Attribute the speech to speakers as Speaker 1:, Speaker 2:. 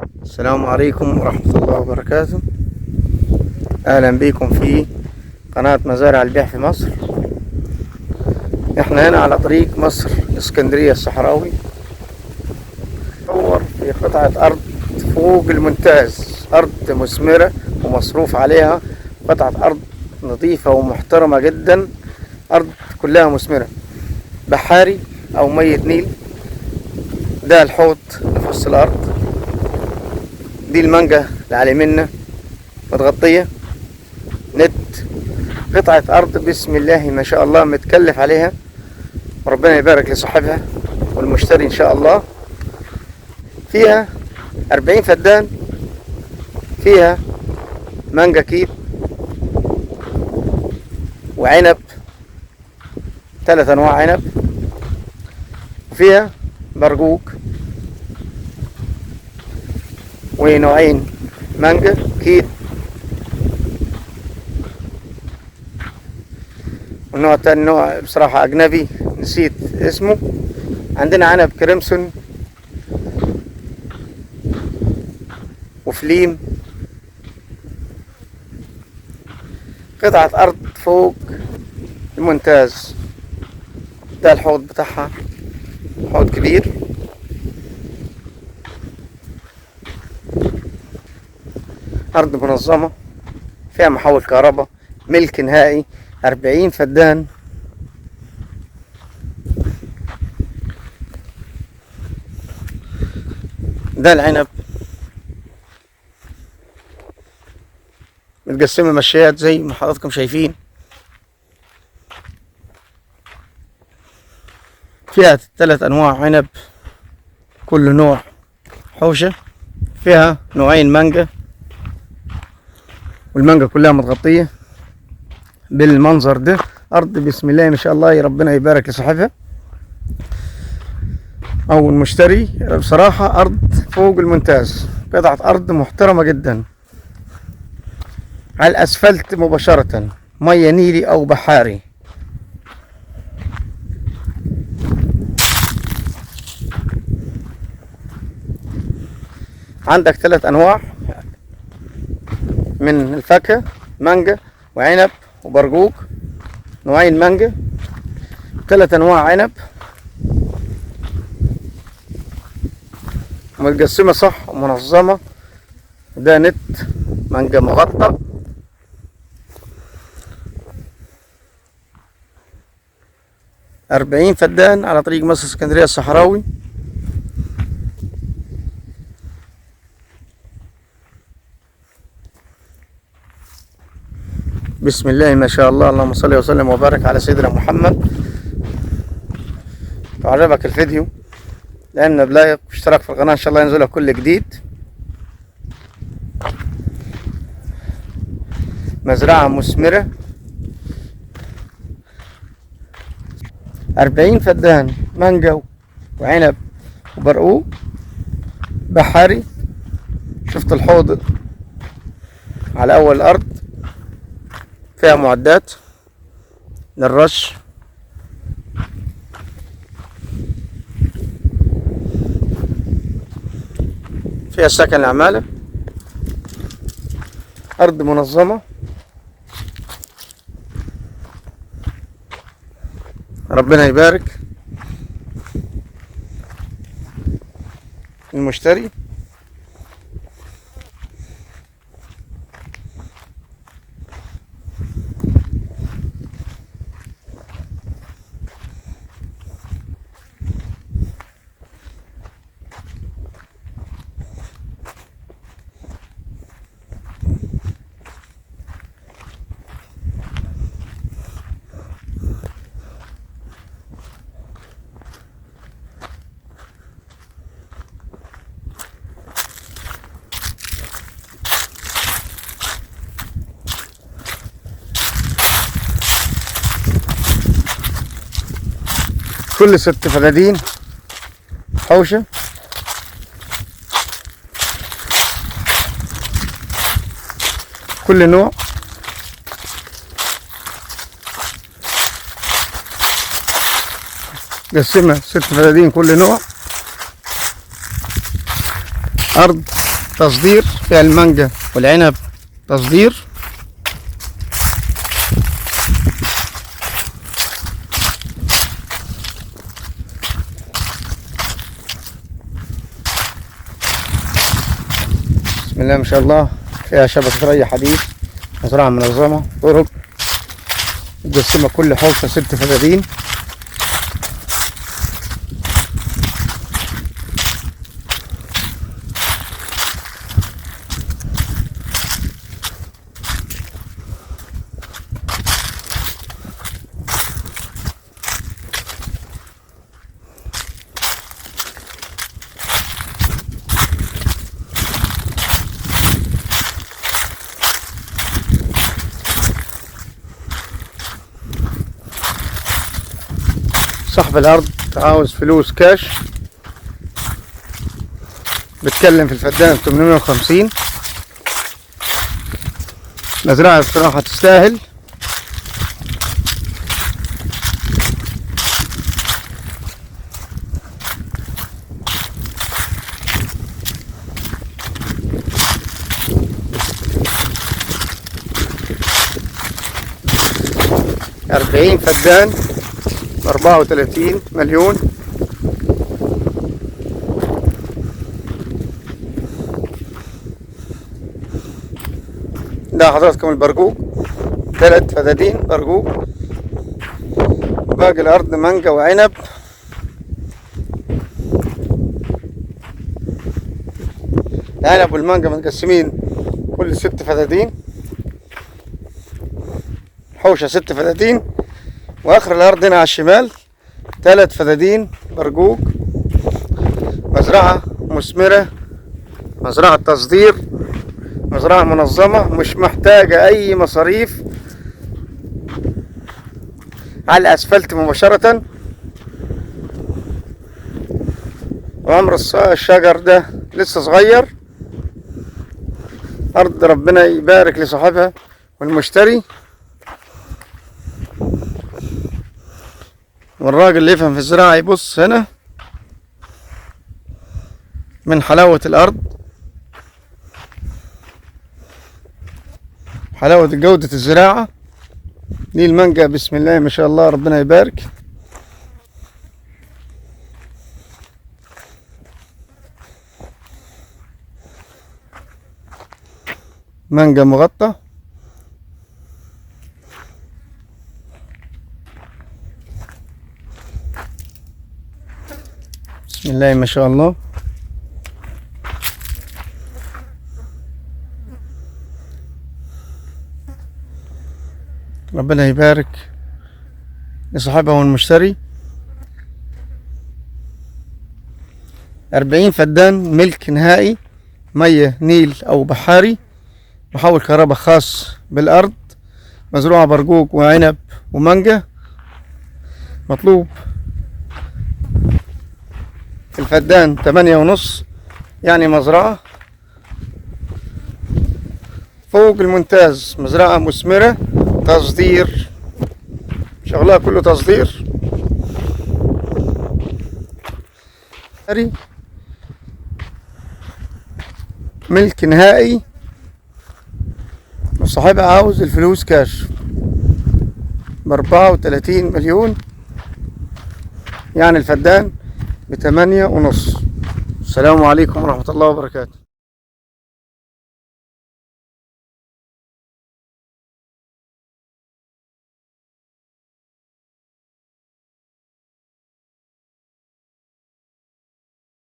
Speaker 1: السلام عليكم ورحمة الله وبركاته. أهلا بكم في قناة مزارع البيع في مصر. احنا هنا على طريق مصر اسكندرية الصحراوي، نصور في قطعة أرض فوق الممتاز، أرض مثمرة ومصروف عليها، قطعة أرض نظيفة ومحترمة جدا، أرض كلها مثمرة، بحاري أو مية نيل. ده الحوض اللي في وسط الأرض، دي المانجا اللي على يمنا متغطية نت. قطعة أرض بسم الله ما شاء الله متكلف عليها، وربنا يبارك لصاحبها والمشتري إن شاء الله. فيها 40 فدان، فيها مانجا كيب وعنب، 3 أنواع عنب، وفيها برقوق ونوعين مانجا كيت، والنوع التاني نوع بصراحة أجنبي نسيت اسمه. عندنا عنب كريمسون وفليم. قطعة أرض فوق الممتاز. ده الحوض بتاعها، حوض كبير. أرض منظمة، فيها محول كهرباء، ملك نهائي، 40 فدان. ده العنب متقسمة مشيات زي ما حضراتكم شايفين. فيها 3 أنواع عنب، كل نوع حوشة. فيها نوعين مانجا، والمانجا كلها متغطية بالمنظر ده. أرض بسم الله ما شاء الله، ربنا يبارك لصاحبها أو المشتري. بصراحة أرض فوق الممتاز، قطعة أرض محترمة جدا، على الأسفلت مباشرة، مية نيلي أو بحاري. عندك 3 أنواع من الفاكهة، مانجا وعنب وبرقوق، نوعين مانجا، 3 أنواع عنب، متقسمة صح ومنظمة. ده نت مانجا مغطى. 40 فدان على طريق مصر اسكندرية الصحراوي. بسم الله ما شاء الله، اللهم صل وسلم وبارك على سيدنا محمد. لو عجبك الفيديو دعمنا بلايك واشتراك في القناة، ان شاء الله ينزل كل جديد. مزرعة مثمرة، 40 فدان، مانجا وعنب وبرقوق بحري. شفت الحوض على أول الأرض، فيها معدات للرش. فيها سكن العمالة، أرض منظمة. ربنا يبارك المشتري. كل 6 فدادين حوشة. كل نوع. قسمها 6 فدادين كل نوع. أرض تصدير، فيها المانجا والعنب تصدير. بسم الله ما شاء الله، فيها شبكة ري حديث، مزرعة منظمة، طرق متقسمة كل حوشة 6 فدادين. صاحب الأرض عاوز فلوس كاش، بتكلم في الفدان 850. مزرعة بصراحة تستاهل. أربعين فدان 34 مليون. ده حضراتكم البرجوج، 3 فدادين برجوج، وباقي الأرض مانجا وعنب. العنب والمانجا متقسمين كل 6 فدادين، حوشة 6 فدادين، واخر الارض هنا على الشمال 3 فدادين برجوج. مزرعة مثمرة، مزرعة تصدير، مزرعة منظمة، مش محتاجة اي مصاريف، على الاسفلت مباشرة. وعمر الشجر ده لسه صغير. ارض ربنا يبارك لصاحبها والمشتري، والراجل اللي يفهم في الزراعة يبص هنا من حلاوة الأرض، حلاوة جودة الزراعة. دي المانجا بسم الله ما شاء الله، ربنا يبارك. مانجا مغطى. بسم الله ما شاء الله. ربنا يبارك لصاحبها والمشتري. 40 فدان ملك نهائي، مية نيل أو بحاري، محول كهرباء خاص بالأرض، مزروعة برجوج وعنب ومانجا. مطلوب في الفدان 8.5، يعني مزرعة فوق الممتاز، مزرعة مثمرة، تصدير، شغلها كله تصدير. ملك نهائي، وصاحبها عاوز الفلوس كاش ب34 مليون، يعني الفدان ب8.5. السلام عليكم ورحمة الله وبركاته.